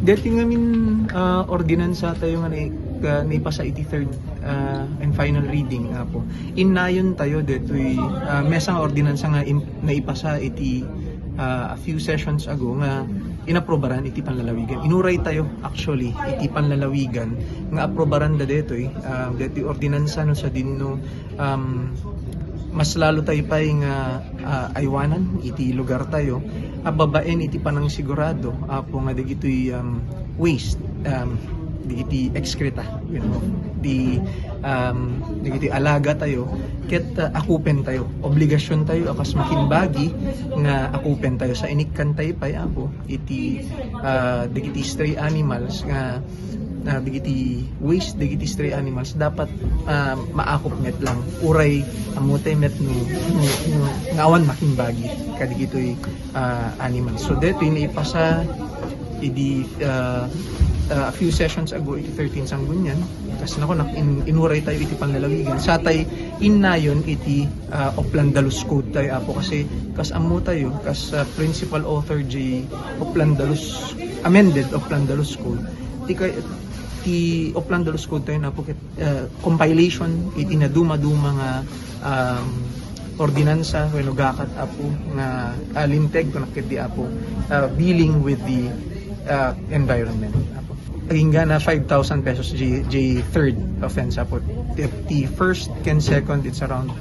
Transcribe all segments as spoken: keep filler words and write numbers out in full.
Deti ngamin, ah, ordinansa tayo nga nai-, ah, naipasa iti third, ah, and final reading, Apo. Innayon tayo detoy, ah, mesa nga ordinansa nga im-, naipasa iti, ah, a few sessions ago nga inaprobaran iti panlalawigan. Inuray tayo actually iti panlalawigan nga aprobaran da detoy, ah, detoy ordinansa no sadino, um, mas lalo tayo pa'y nga, ah, aywanan iti lugar tayo, a babaen iti panangsigurado, Apo, nga dagitoy, um, waste, um, dagiti excreta, you know, di, um, dagiti alaga tayo, ket, ah, akupen tayo. Obligasyon tayo a kas makimbagi nga akupen tayo. Sainikkan tayo pa'y, Apo, iti, ah, dagiti stray animals nga, ah, dagiti waste dagiti stray animals dapat, ah, maakup met lang. Uray ammo tayo met no, no, no, nga awan makimbagi kadagitoy, ah, animals. So, detoy naipasa idi, ah, ah, a few sessions ago iti thirteen Sanggunian. Kas nako, nak-, in-, inuray tayo iti panlalawigan. Sa tay innayon iti, ah, Oplandalus Code tayo, Apo, kasi kas ammo tayo, kas, ah, principal author di Oplandalus, amended Oplandalus Code, ti kay-, ti Oplandalus Code tayo, Apo, ket, ah, compilation iti naduma-duma nga, um, ordinansa wenno gakat, Apo, nga, ah, linteg, kunak ket di, Apo, ah, dealing with the, ah, environment, Apo. Agingga na five thousand pesos di, di third offense, Apo. Ti, ti first ken second, it's around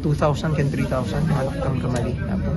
two thousand ken three thousand, malakkan kamali, Apo.